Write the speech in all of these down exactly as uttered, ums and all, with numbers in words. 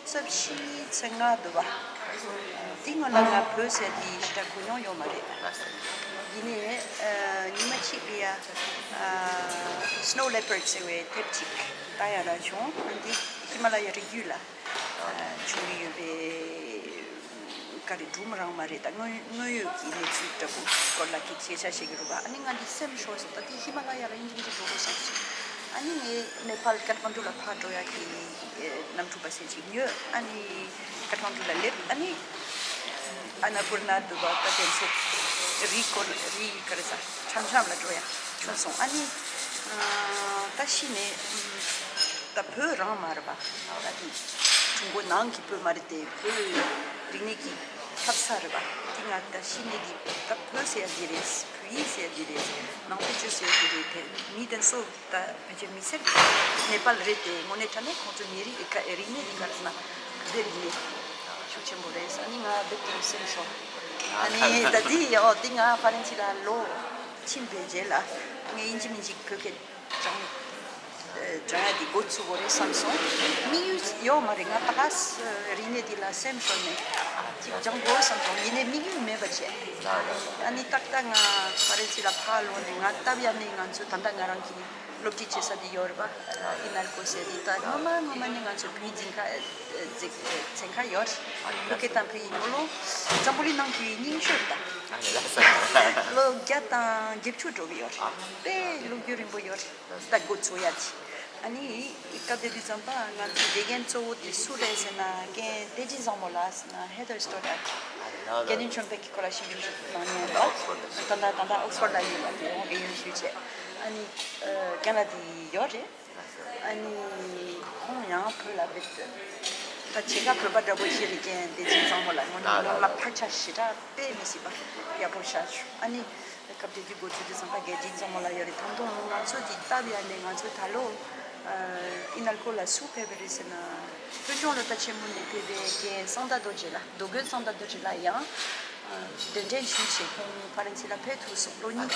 རྩ་བཞི་ཚེ་ལྔ་འདུག་བ། འདི་སྔོན་ལ་ང་བོད་ཟེར་འདི་ཞེ་དྲག་གོ་མྱོང་ཡོད་མ་རེད། ཡིན་ནའི་ཨ་ཉི་མ་གཅིག་ལ་ཡ་ཨ་སི་ནོ་ལེ་པར་ཌི་ཟེར་བའི་དེབ་ཅིག་ལྟ་ཡ་རག་བྱུང་། འདི་ཧི་མ་ལ་ཡ་རི་རྒྱུད་ལ་ཨ་བྱུང་གི་ཡོད་པའི་ག་རེ་སྒྲུང་རང་མ་རེད། ད་དངོས་དངོས་ཡོད་ཀྱི་གནས་ཚུལ་འདྲ་པོ་སྐོར་ལ་གི་ཤེས་བྱ་བཤད་ཀྱི་རེད་པ། ཨ་ནི་ང་འདི་སེམས་ཤོར་སོང་། ད་འདི་ཧི་མ་ལ་ཡ་ལ་ཡིན་གྱི་འདུག་བསམ་སོང་། ཨ་ནི་ངས་ནེ་པཱལ་ཀ་ཐ་མན་ཌུ་ལ་ཕར་འགྲོ་ཡ་གི་ཨེ་གནམ་གྲུ་པ་སེ་ཅིག་ཉོས། ཨ་ནི་ཀ་ཐ་མན་ཌུ་ལ་སླེབས། ཨ་ནི་ཨ་ན་པུར་ན་འདུག་པ། ད་དེ་ཚོ་རི་སྐོར་རི་ག་རེ་ཟ་ཁྲམ་ཁྲམ་ལ་འགྲོ་ཡ་བྱུང་སོང་། ཨ་ནི་ཨ་ད་ཤི་ནས་ཨམ་ད་བོད་རང་མ་རེད་པ། ད་དེ་ཀྲུང་གོ་ནང་གི་བོད་མ་རེད་དེ། བོད་རིག་གནས་ཀྱི་ལྷ་ས་རེད་པ། དེ་ང་ད་ཤི་ནས་འདི་ད་བོད་ཟེར་ཡ་འདི་རེད། བོད་ཡིག་ཟེར་ཡ་འདི་རེད། ནང་པའི་ཆོས་ཟེར་ཡ་འདི་རེད། དེ་མི་དེ་ཚོ་ད་ཕལ་ཆེར་མི་སེར་ནེ་པཱལ་རེད་དེ། དངོས་གནས་དྲང་གནས་ཁོང་ཚོ་མི་རིགས་ཀ་རིག་གནས་འདི་ག་རེ་ཟེར་ན་བོད་རིག་གནས་ཤུགས་ཆེན་པོ་རེད། ཨ་ནི་ང་བོད་དུ་སེམས་ཤོར། ཨ་ནི་ད་འདི་ཡོ་འདི་ང་ཧྥ་རན་སི་ལ་ལོ་ཕྱིན་པའི་རྗེས་ལ་ངས་ཡིན་གཅིག་མིན་གཅིག་བོད་སྐད་སྦྱང་སྦྱང་ཡ་དེ་འགོ་ཚུགས་དགོས་རེད་བསམ་སོང་། དམིགས་ཡུལ་ཡོད་མ་རེད། ང་ད་ག་ས་རིག་གནས་འདི་ལ་སེམས་ཤོར་ནས་ཅིག་སྦྱང་དགོས་བསམ་སོང་། ཡིན་ནའི་དམིགས་ཡུལ་མེད་པ་བྱས། ཨ་ནི་ཏག་ཏག་ང་ཧྥ་རན་སི་ལ་ཕར་ལོག་ནས་ང་སྟབས་ཡག་ནས་ང་ཚོ་ད་ལྟ་ང་རང་གི་སློབ་ཁྲིད་བྱེད་ས་དེ་ཡོད་རེད་པ། ཨི་ནལ་ཀོ་ཟེར་དེ། ད་སྔོན་མ་སྔོན་མ་ནས་ང་ཚོ་བོད་འཛིན་ཁ་འཛིན་འཛིན་ཁ་ཡོད་རེད། བོད་སྐད་དང་བོད་ཡིག་ལོ་འཛམ་བུ་གླིང་ནང་གི་རྙིང་ཤོས་རེད། ད་ལོ་བརྒྱ་དང་བརྒྱད་ཅུ་འགྲོ་གི་ཡོད་རེད། དཔེ་ལོ་རྒྱུས་རིང་པོ་ཡོད་རེད། ད་འགོ་ཚུགས་ཡ་ཅིག་ཨ་ནི་སྐབས་དེ་དུས་ཙམ་པ་ང་ཚོའི་དགེ་རྒན་གཙོ་བོ་དེ་སུ་རེད་ཟེར་ན། རྒན་བདེ་སྐྱིད་བཟང་མོ་ལགས་ཟེར་ན། ཧེ་ཐར་སྟོ་ཌག་དགེ་འདུན་ཆོས་འཕེལ་གྱི་སྐོར་ལ་ཞིབ་འཇུག་ཞིག་གནང་མཁན་རེད། ད་ལྟ་ད་ལྟ་ཨོག་སི་ཕོར་ཌ་ལ་ཡོད་པ་དེ་ཡང་དགེ་ཡོན་ཞུས་བྱས། ཨ་ནི་ཨ་རྒན་ལགས་དེ་ཡོད་རེད། ཨ་ནི་ཁོང་ཡང་བོད་ལ་བུད། ད་ཕྱེད་ཀ་བོད་པ་འདྲ་པོ་ཞིག་རེད། རྒན་བདེ་སྐྱིད་བཟང་མོ་ལགས་དངོས་གནས་ངོ་མ་ཕར་ཆ་ཞེ་དྲག་དཔེ་མི་སྲིད་པ་ཡག་པོ་ཤར་བྱུང་། ཨ་ནི་སྐབས་དེ་དུས་འགོ་ཚུགས་དུས་ཙམ་པ་རྒན་བདེ་སྐྱིད་བཟང་མོ་ལགས་ཡོད་རེད། ད་དུང་ང་ཚོ་འདི་སྟབས་ཡག་ནས་ང་ཚོ་ད་ལོ་ཨ་ཨི་ནལ་ཀོ་ལ་སུ་ཕེབས་པ་རེད་ཟེར་ན། བོད་ལྗོངས་སློབ་གྲྭ་ཆེན་མོ་ནས་ཕེབས་པའི་རྒན་གསང་བདག་རྡོ་རྗེ་ལགས། རྡོ་རྒོད་གསང་བདག་རྡོ་རྗེ་ལགས་ཡང་ཨ་གདན་འདྲེན་ཞུས་བྱས་ཁོང་ཧྥ་རན་སི་ལ་ཕེབས་ཐུབ་སོང་། ལོ་གཉིས།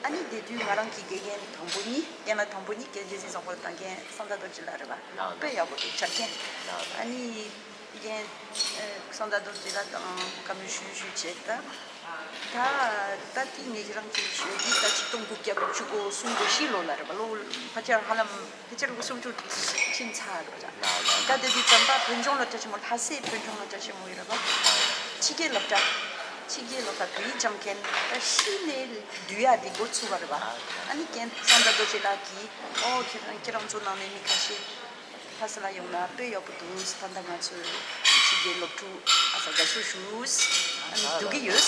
ཨ་ནི་དེ་དུས་ང་རང་གི་དགེ་རྒན་དང་པོ་གཉིས། རྒན་ལགས་དང་པོ་གཉིས་རྒན་བདེ་སྐྱིད་བཟང་མོ་དང་རྒན་གསང་བདག་རྡོ་རྗེ་ལགས་རེད་པ། དཔེ་ཡག་པོ་འདུག་བྱ་རྒན། ཨ་ནི་རྒན་ཨ་གསང་བདག་རྡོ་རྗེ་ལགས་དང་བཀའ་མོལ་ཞུས་ཞུས་བྱས། ད་ད་ད་དེ་ངེད་རང་གི་ཤོད་འདི་ད་ཆིག་སྟོང་དགུ་བརྒྱ་དགུ་བཅུ་གོ་གསུམ་གོ་བཞི་ལོ་ལ་རེད་པ། ལོ་ཕལ་ཆེར་ཧ་ལམ་ཕལ་ཆེར་ལོ་སུམ་ཅུ་ཕྱིན་ཚར་རེད་པ། ད་དེ་དུས་ཙམ་པ་བོད་ལྗོངས་སློབ་གྲྭ་ཆེན་མོ། ལྷ་སའི་བོད་ལྗོངས་སློབ་གྲྭ་ཆེན་མོ་ཡོད་རེད་པ། ཕྱི་རྒྱལ་སློབ་གྲྭ། ཕྱི་རྒྱལ་སློབ་གྲྭ་བོད་ཡིག་སྦྱང་མཁན་ད་ཤི་ནས་འདུས་ཡ་དེ་འགོ་ཚུགས་པ་རེད་པ། ཨ་ནི་རྒན་གསང་བདག་རྡོ་རྗེ་ལགས་ཀྱིས་ཨོ་ཁྱེད་རང་ཁྱེད་རང་ཚོ་ནང་ནས་མི་ཁ་ཤས་ལྷ་ས་ལ་ཡོང་ན་དཔེ་ཡག་པོ་འདུག་ད་ལྟ་ང་ཚོའི་ཕྱི་རྒྱལ་སློབ་ཕྲུག་ཨ་ས་དགའ་བསུ་ཞུ། ཨ་ནི་འགྲོ་གི་ཡོད།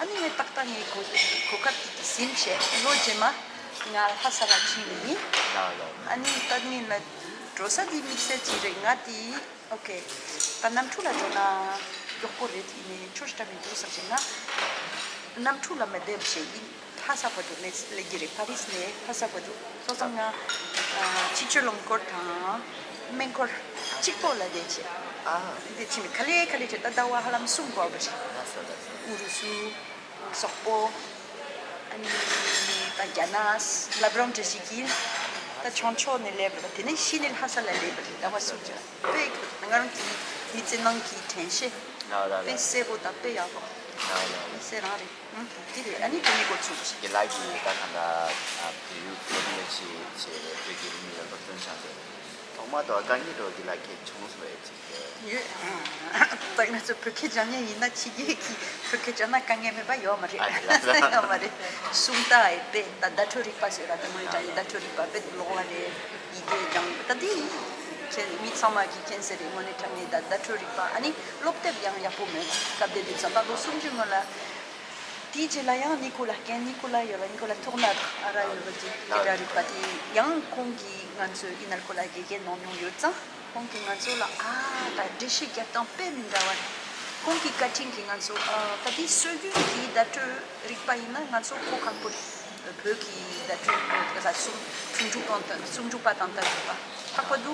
ཨ་ནི་ངས་ཏག་ཏག་ངའི་གོ་གོ་སྐབས་དེ་ཟིན་བྱས་ལོ་རྗེས་མ་ང་ལྷ་ས་ལ་ཕྱིན་ནས་ཡིན། ཨ་ནི་ད་ནི་ལ་འགྲོ་ས་དེ་དམིགས་བསལ་ཅིག་རེད། ང་དེ་ཨོ་ཁེ། ད་གནམ་གྲུ་ལ་འགྲོ་ན་མགྱོགས་པོ་རེད། ཡིན་ནའི་ཆོ་ཤི་ཏྲ་མི་འདུག་བསམ་བྱས་ན་གནམ་གྲུ་ལ་མི་བསྡད་པ་བྱས་ཡིན། ལྷ་ས་བར་དུ་ནས་སླེབས་ཀྱི་རེད། ཕ་རི་སི་ནས་ལྷ་ས་བར་དུ། སོ་སོ་ང་ཨ་ཕྱི་ཆོས་རླངས་འཁོར་དང་སྨན་འཁོར་གཅིག་པོ་ལ་བསྡད་བྱས། ཨ་འདི་ཕྱིན་ནས་ག་ལེ་ག་ལེ་བྱས་ད་ཟླ་བ་ཧ་ལམ་གསུམ་འགོར་བ་རེད། ཨུ་རུ་སུ། སོག་པོ། ཨ་ནི་ད་རྒྱ་ནག་ལབ་རང་འདྲ་ཞིག་གིས་ད་བྱང་ཕྱོགས་ནས་སླེབས་པ། དེ་ནས་གཞི་ནས་ལྷ་ས་ལ་སླེབས་པ་རེད། ཟླ་བ་གསུམ་ཅིག་དཔེ་ང་རང་གི་མི་ཚེ་ནང་གི་དྲན་ཤེས་དཔེ་གསལ་པོ་དང་དཔེ་ཡག་པོ་མི་ཚེ་རང་རེད། ཨང་དེ་རེད། ཨ་ནི་དེ་ནས་འགོ་ཚུགས་པ་རེད། དགེ་ལགས་ཀྱིས་ད་གང་ལྟར་བོད་ཡིག་སློབ་གཉེར་བྱས་བྱས་བོད་ཀྱི་རིག་གནས་ལ་སློབ་སྟོན་བྱས་ཏེ་ཐོག་མ་དང་དཀའ་ངལ་འདྲ་བོ་དགེ་ལགས་ཁྱེད་བྱུང་སོང་ཨེ་ཅིག་ཡོད། ད་ང་ཚོ་བོད་སྐད་སྦྱང་མཁན་ཡིན་ན་ཕྱི་རྒྱལ་གྱི་བོད་སྐད་སྦྱང་ན་དཀའ་ངལ་མེད་པ་ཡོད་མ་རེད། ཨ་རེད་ལ། ཡོད་མ་རེད། སུམ་རྟགས་ཨེ་དཔེ་ད་བརྡ་སྤྲོད་རིག་པ་ཟེར་ར། ད་དངོས་གནས་དྲང་གནས་བརྡ་སྤྲོད་རིག་པ་དཔེ་ཀློག་པ་རེད། ཡི་གེ་སྦྱང་ད་དེ་ཁྱེད་མི་ཚང་མ་གིས་མཁྱེན་གསལ་རེད། དངོས་གནས་དྲང་གནས་ད་བརྡ་སྤྲོད་རིག་པ། ཨ་ནི་སློབ་དེབ་ཡང་ཡག་པོ་མེད། སྐབས་དེ་དུས་ཙམ་པ་ལོ་སུམ་ཅུ་སྔོན་ལ། དེའི་རྗེས་ལ་ཡང་ནི་ཀོ་ལ་རྒན་ནི་ཀོ་ལ་ཡོད་པ། ནི་ཀོ་ལ་ཐོག་ན་ཨ་ར་ཡོད་པ་དེ་སྐད་སྒྲ་རིག་པ་དེ་ཡང་ཁོང་གིས་ང་ཚོའི་ཨི་ནལ་ཀོ་ལ་དགེ་རྒན་གནང་མྱོང་ཡོད་ཙང་། ཁོང་གིས་ང་ཚོ་ལ་ཨ་ད་འགྲེལ་བཤད་རྒྱབ་སྟངས་དཔེ་མི་འདྲ་བ་རེད། ཁོང་གི་བཀའ་དྲིན་གྱིས་ང་ཚོ་ཨ་ད་དེ་སྲོལ་རྒྱུན་གྱི་བརྡ་སྤྲོད་རིག་པ་ཡིན་ན་ང་ཚོ་གོ་ཁག་པོ་རེད། བོད་ཀྱི་བརྡ་སྤྲོད་ག་ས་གསུང་གསུང་སྒྲུབ་དང་གསུང་སྒྲུབ་པ་དང་ལྟ་གྲུབ་པ་ལྷག་པར་དུ་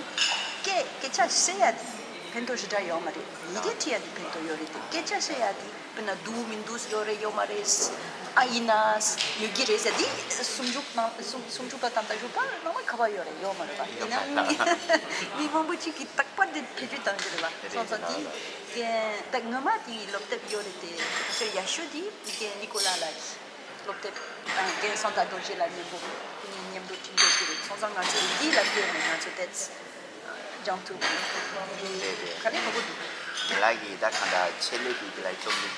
སྐད་སྐད་ཆ་བཤད་ཡ་དེ། ཕན་ཐོགས་ཞེ་དྲག་ཡོད་མ་རེད། ཡི་གེ་བྲིས་ཡ་དེ་ཕན་ཐོགས་ཡོད་རེད་དེ། སྐད་ཆ་བཤད་ཡ་དེ་དཔེར་ན་འདུག་མི་འདུག་ཡོད་རེད་ཡོད་མ་རེད། ཨ་ཡིན་ན་ཡོད་ཀྱི་རེད་ཟེར་དེ་སུམ་ཅུ་ནང་སུམ་སུམ་ཅུ་པ་དང་དང་ཞུ་པ་ནང་མ་ཁ་པ་ཡོད་རེད་ཡོད་མ་རེད་པ། ཡིན་ན་མི་མི་མང་པོ་ཅིག་གིས་རྟག་པར་དེ་བེད་སྤྱོད་གཏང་གི་རེད་པ། སོང་ཙང་དེ་རེད་རེད། ད་ངོ་མ་དེ་སློབ་དེབ་ཡོད་རེད་དེ། ཁྱོད་ཡ་ཤོད་དེ་ཀན་ནི་ཀོ་ལ་ལགས་ཀྱི་སློབ་དེབ་དང་རྒན་བསམ་དར་རྡོ་རྗེ་ལགས་མཉམ་པོ་ཁོ་གཉིས་མཉམ་དུ་བྲིས་འདོད་ཀྱི་རེད། སོང་ཙང་ང་ཚོས་འདི་ལ་བརྟེན་ནས་ང་ཚོ་ཏོག་ཙམ་སྦྱང་ཐུབ་ཀྱི་རེད། རེད་རེད། ག་རེ་གོ་གི་འདུག་དེ་ལ་གི་ད་གང་ལྟར་ཆེད་ལས་ཀྱི་དེ་ལ་རྩོམ་རིག་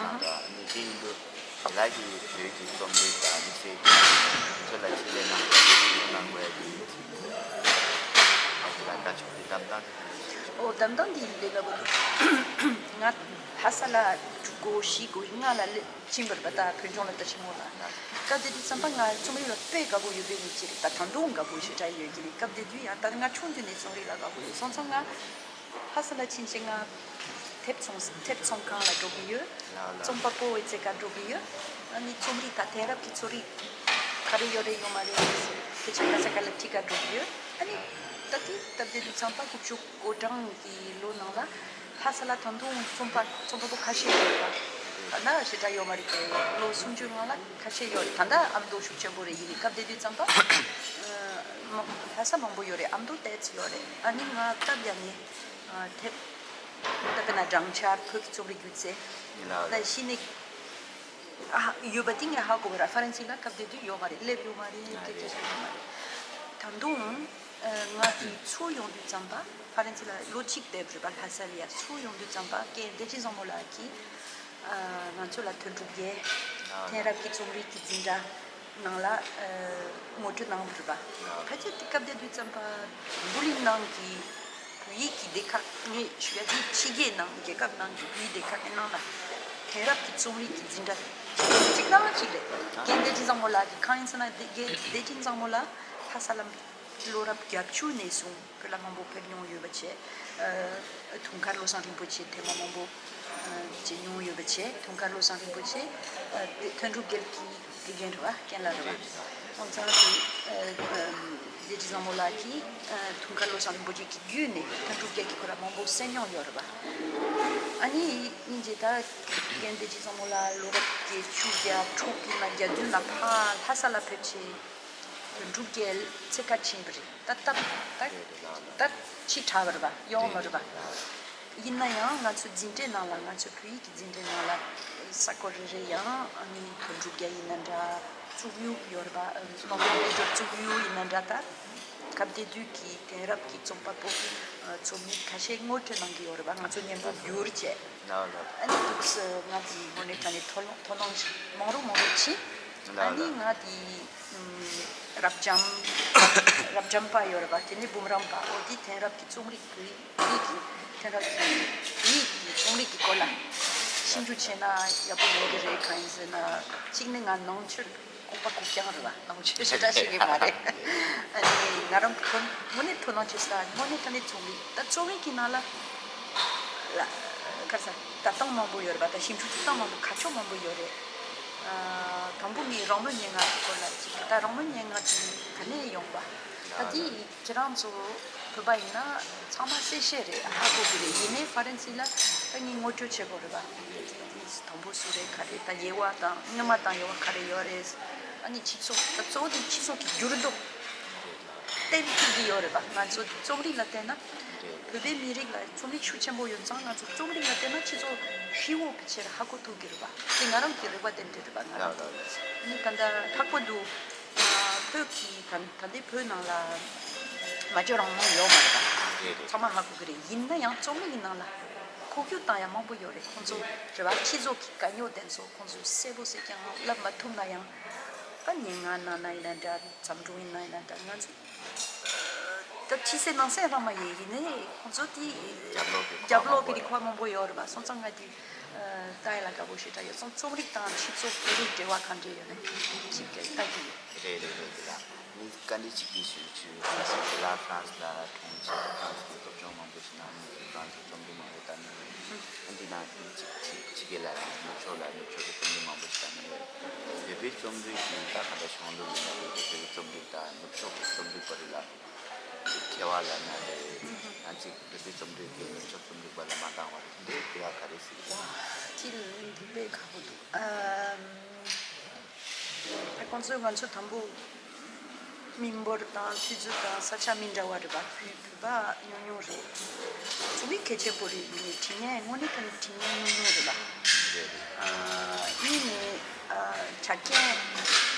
ནང་ད་ནི་དེ་ཡིན་དུས་དེ་ལ་གི་བོད་ཀྱི་རྩོམ་རིག་དང་དམིགས་བསལ་གྱི་ཚོ་ལ་ཆེད་ལས་གནང་གནང་དགོས་ཡ་དེ་ཡིན་གྱི་ཨ་དེ་ལ་དཀའ་ཕྱོགས་དེ་གདམ་སྟངས་དེ་ག་འདྲ་ཞིག་ཨོ་གདམ་སྟངས་དེ་ལས་སླ་པོ་འདུག་ང་ལྷ་ས་ལ་དྲུག་དགུ་བཞི་དགུ་ལྔ་ལ་སླེབས་ཕྱིན་པར་བ་ད་བོད་ལྗོངས་ལ་ལྟ་ཕྱིན་མོ་ལ། སྐབས་དེ་དུས་ཙམ་པ་ང་རྩོམ་རིག་ལ་དཔེ་དགའ་པོ་ཡོད་པའི་མི་ཅིག་རེད། ད་ད་དུང་དགའ་པོ་ཞེ་དྲག་ཡོད་ཀྱི་རེད། སྐབས་དེ་དུས་ཡང་ད་ང་ཆུང་དུས་ནས་རྩོམ་རིག་ལ་དགའ་པོ་ཡོད། སོང་ཙང་ང་ལྷ་ས་ལ་ཕྱིན་ཆད་ང་དེབ་ཚོང་དེབ་ཚོང་ཁང་ལ་འགྲོ་གི་ཡོད། ལགས་ལགས། རྩོམ་པ་པོ་བའི་རྩེ་ཁར་འགྲོ་གི་ཡོད། ཨ་ནི་རྩོམ་རིག་དང་དེང་རབས་ཀྱི་ཚོར་རིག་ག་རེ་ཡོད་རེད་ཡོད་མ་རེད་སྐད་ཆ་ཁ་ཤས་ཁ་ལ་དྲི་གར་འགྲོ་གི་ཡོད། ཨ་ནི་ད་ལྟའི་སྟབས་བདེ་དུས་ཙམ་པ་དགུ་བཅུ་གོ་གྲངས་ཀྱི་ལོ་ནང་ལ་ལྷ་ས་ལ་ད་དུང་རྩོམ་པ་རྩོམ་པ་པོ་ཁ་ཤས་ཡོད་པ། ད་ལྟ་ཞེ་དྲག་ཡོད་མ་རེད་དེ། ལོ་སུམ་ཅུ་སྔོན་ལ་ཁ་ཤས་ཡོད་རེད། ད་ལྟ་ཨ་མདོ་ཤུགས་ཆེན་པོ་རེད། ཡིན་ནའི་སྐབས་དེ་དུས་ཙམ་པ་ལྷ་ས་མང་པོ་ཡོད་རེད། ཨ་མདོ་ཏོག་ཙམ་ཡོད་རེད། ཨ་ནི་ང་སྟབས་ཡག་ནས་དེབ་ད་དཔེར་ན་སྦྲང་ཆར་བོད་ཀྱི་རྩོམ་རིག་སྒྱུ་རྩལ་ད་གཞི་ནས། ཨ་ཡོད་པ་དེ་ངས་ཧ་གོ་བ་ར། ཧྥ་རན་སི་ལ་སྐབས་དེ་དུས་ཡོད་མ་རེད། སླེབས་ཡོད་མ་རེད། སྐད་ཆ་བཤད་ཡོད་མ་རེད། ད་དུང་ང་དེ་ཚུར་ཡོང་དུས་ཙམ་པ་ཧྥ་རན་སི་ལ་ལོ་གཅིག་བསྡད་པ་རེད་པ། ལྷ་ས་ལ་ཡ་ཚུར་ཡོང་དུས་ཙམ་པ་རྒན་བདེ་སྐྱིད་བཟང་མོ་ལགས་ཀྱིས་ང་ཚོ་ལ་དོན་གྲུབ་རྒྱལ་དེང་རབས་ཀྱི་རྩོམ་རིག་གི་འཛིན་གྲྭ་ནང་ལ་ངོ་སྤྲོད་གནང་བ་རེད་པ། ཕལ་ཆེར་དེ་སྐབས་དེ་དུས་ཙམ་པ་འཛམ་བུ་གླིང་ནང་གི་བོད་ཡིག་གི་སྡེ་ཁག་ངས་ཞུ་ཡ་དེ་ཕྱི་རྒྱལ་ནང་རྒྱལ་ཁབ་ནང་གི་བོད་ཡིག་སྡེ་ཁག་གི་ནང་ལ་དེང་རབས་ཀྱི་རྩོམ་རིག་གི་འཛིན་གྲྭ་གཅིག་དང་གཅིག་རེད། རྒན་བདེ་སྐྱིད་བཟང་མོ་ལགས་ཀྱིས་གང་ཡིན་ཟེར་ན་དེ་རྒན་བདེ་སྐྱིད་བཟང་མོ་ལགས་ལྷ་ས་ལ་ལོ་རབས་བརྒྱད་ཅུ་ནས་བཟུང་བོད་ལ་མང་པོ་ཕེབས་མྱོང་ཡོད་པ་བྱས། དུང་དཀར་བློ་བཟང་རིན་པོ་ཆེ་ཐེངས་མ་མང་པོ་མཇལ་མྱོང་ཡོད་པ་བྱས། དུང་དཀར་བློ་བཟང་རིན་པོ་ཆེ་དོན་གྲུབ་རྒྱལ་གྱི་དགེ་རྒན་རེད་པ། རྒན་ལགས་རེད་པ། ཁོང་ཚང་གི་བདེ་སྐྱིད་བཟང་མོ་ལགས་ཀྱིས་དུང་དཀར་བློ་བཟང་རིན་པོ་ཆེ་གི་བརྒྱུད་ནས་དོན་གྲུབ་རྒྱལ་གྱི་སྐོར་ལ་མང་པོ་གསན་མྱོང་ཡོད་རེད་པ། ཨ་ནི་སྙིང་རྗེ་ད་རྒན་བདེ་སྐྱིད་བཟང་མོ་ལགས་ལོ་རབས་བརྒྱད་ཅུ་གྱ་དྲུག་གི་ནང་གྱ་བདུན་ལ་ཕར་ལྷ་ས་ལ་ཕེབས་བྱས་དོན་གྲུབ་རྒྱལ་འཚོལ་གར་ཕྱིན་པ་རེད། ད་ད་ད་ད་ཕྱི་དྲགས་པ་རེད་པ། ཡོང་མ་རེད་པ། ཡིན་ན་ཡང་ང་ཚོ་འཛིན་གྲྭའི་ནང་ལ་ང་ཚོ་བོད་ཡིག་གི་འཛིན་གྲྭའི་ནང་ལ་ས་སྐོར་རེ་རེ་ཡང་ཨ་ནི་དོན་གྲུབ་རྒྱལ་ཡིན་ན་འདྲ། གཙུག་གཡུ་ཡོད་རེད་པ། དམངས་གཙོ་དཔལ་འབྱོར་གཙུག་གཡུ་ཡིན་ན་འདྲ། ད་སྐབས་དེ་དུས་ཀྱི་དེང་རབས་ཀྱི་རྩོམ་པ་པོ་རྩོམ་ཡིག་ཁ་ཤས་ངོ་སྤྲོད་གནང་གི་ཡོད་རེད་པ། ང་ཚོ་མཉམ་པོ་བསྒྱུར་བྱས། ཨ་ནི་འདུག་སེ་ང་དེ་དངོས་གནས་དྲང་གནས་དོ་སྣང་དོ་སྣང་ཞིག་མང་རུ་མང་རུ་ཕྱིན། ཨ་ནི་ང་དེ་རབ་འབྱམས་རབ་འབྱམས་པ་ཡོད་རེད་པ། དེ་ནས་འབུམ་རམས་པ། འོ་དེ་དེང་རབས་ཀྱི་རྩོམ་རིག་བོད་ཡིག་གི་དེང་རབས་ཀྱི་བོད་ཡིག་གི་རྩོམ་རིག་གི་སྐོར་ལ་ཞིབ་འཇུག་བྱས་ན་ཡག་པོ་ཡོང་གི་རེད། གང་ཡིན་ཟེར་ན་གཅིག་ནི་ང་ནང་ཆོས་ལྐུགས་པ་ལྐུགས་རྐྱང་རེད་པ། ནང་ཆོས་ཞེ་དྲག་ཤེས་ཀྱི་མ་རེད། ཨ་ནི་ང་རང་དོ་དངོས་གནས་དོ་སྣང་བྱེད་ས་དངོས་གནས་དྲང་གནས་རྩོམ་རིག་ད་རྩོམ་རིག་གི་ནང་ལ་ལ་ག་རེ་ཟ་ལྟ་སྟངས་མང་པོ་ཡོད་རེད་པ། ད་ཞིབ་འཇུག་བྱེད་སྟངས་མང་པོ་ཁ་ཕྱོགས་མང་པོ་ཡོད་རེད། ཨ་དང་པོ་ངས་རང་མོས་སྙན་ངག་གི་སྐོར་ལ་ཅིག་ད་རང་མོས་སྙན་ངག་དེ་ག་ནས་ཡོང་པ། ད་དེ་ཁྱེད་རང་ཚོ་བོད་པ་ཡིན་ན་ཚང་མ་གསལ་བཤད་རེད། ཧ་གོ་གི་རེད། ཡིན་ནའི་ཧྥ་རན་སི་ལ་ད་ངས་ངོ་སྤྲོད་བྱེད་དགོས་རེད་པ། དེ་དང་པོ་སུ་རེད་ག་རེ་ད་དབྱེ་བ་དང་སྔོན་མ་དང་ཡོད་པ་ག་རེ་ཡོད་རེད། ཨ་ནི་སྤྱི་ཚོགས་ད་གཙོ་བོ་དེ་སྤྱི་ཚོགས་ཀྱི་འགྱུར་ལྡོག་བསྟན་ཐུབ་ཀྱི་ཡོད་རེད་པ། ང་ཚོ་རྩོམ་རིག་ལ་བལྟས་ན་བོད་པའི་མི་རིགས་ལ་རྩོམ་རིག་ཤུགས་ཆེན་པོ་ཡོད་ཙང་ང་ཚོ་རྩོམ་རིག་ལ་བལྟས་ན་སྤྱི་ཚོགས་ཧྲིལ་བོ་ཕལ་ཆེར་ཧ་གོ་ཐུབ་ཀྱི་རེད་པ། དེ་ང་རང་གི་རེ་བ་དེ་འདྲ་རེད་པ། ང་རང་གི་ཨ་ནི་ད་ལྟ་ལྷག་པར་དུ་བོད་ཀྱི་ད་ད་ལྟའི་བོད་ནང་ལ་མ་བཅོས་རང་དབང་ཡོད་མ་རེད་པ། རེད་རེད། ཚང་མ་ཧ་གོ་གི་རེད། ཡིན་ན་ཡང་རྩོམ་རིག་གི་ནང་ལ་ཁོག་རྒྱུག་བཏང་ཡ་མང་པོ་ཡོད་རེད། ཁོང་ཚོ་རེད་པ། སྤྱི་ཚོགས་ཀྱི་དཀའ་རྙོག་དེ་ཚོ་ཁོང་ཚོས་གསལ་པོ་གསལ་རྐྱང་ལབ་མ་ཐུབ་ན་ཡང་། ད་སྙན་ངག་ནང་ན་ཡིན་ན་འདྲ། བརྩམས་སྒྲུང་ཡིན་ན་ཡིན་ན་འདྲ། ང་ཚོ་ད་ཕྱི་གསལ་ནང་གསལ་རང་མ་ཡིན། ཡིན་ནའི་ཁོང་ཚོ་དེ་རྒྱབ་ལོགས་ཀྱི་རྒྱབ་ལོགས་ཀྱི་རིགས་མང་པོ་ཡོད་རེད་པ། སོང་ཙང་ང་དེ་ལྟ་ཡ་ལ་དགའ་པོ་ཞེ་དྲག་ཡོད། སོང་རྩོམ་རིག་དང་སྤྱི་ཚོགས་བོད་རིགས་འབྲེལ་བ་གང་འདྲ་ཡོད་ན་ཅིག་ལྟ་གི་ཡོད། རེད་རེད་རེད། དེ་ལ་ངས་བཀའ་འདྲི་གཅིག་གིས་ཞུ་ཆུ་ཧྥ་རན་སི་ལ་ཧྥ་རན་སི་ལ་གྲོང་ཁྱེར་ཧྥ་རན་སི་གི་སློབ་སྦྱོང་མང་པོ་ཞིག་གནང་ནས་ཧྥ་རན་སི་རྩོམ་རིག་མང་པོ་ལྟ་ནས་ཡོད། འདི་ནང་གི་ཅིག་ཅིག་ཅིག་གི་ལ་ནུབ་ཕྱོགས་ལ་ནུབ་ཕྱོགས་ཀྱི་རྩོམ་རིག་མང་པོ་ཞིག་ལྟ་ནས་ཡོད། བོད་པའི་རྩོམ་རིག་གི་ད་ག་འདྲ་གཞུང་ལུགས་ཡིན་ན་བོད་པའི་རྩོམ་རིག་དང་ནུབ་ཕྱོགས་ཀྱི་རྩོམ་རིག་བར་ལ་ མཁས་པ་ལབ་ན་རེད། ཡང་ཅིག་བོད་པའི་རྩོམ་རིག་གི་ནུབ་ཕྱོགས་རྩོམ་རིག་པ་ལ་མ་འདང་བ་རེད། འདི་དེ་ཡང་ག་རེ་ཟེར་གྱི་འདུག་དེ་ལ་ལན་འདི་དཔེ་ཁག་པོ་འདུག་ཨམ། ད་ཁོང་ཚོས་ང་ཚོ་དང་པོ་མི་འབོར་དང་ཆུ་ཚོད་དང་ས་ཆ་མི་འདྲ་བ་རེད་པ། བོད་བོད་པ་ཉུང་ཉུང་རེད། ཚོགས་མི་གལ་ཆེན་པོ་རེད། ཡིན་ནའི་དྲི་ངན་དངོས་གནས་དྲང་གནས་དྲི་ངན་ཉུང་ཉུང་རེད་པ། ཨ་གཉིས་ནས་ཨ་ཆ་རྐྱེན་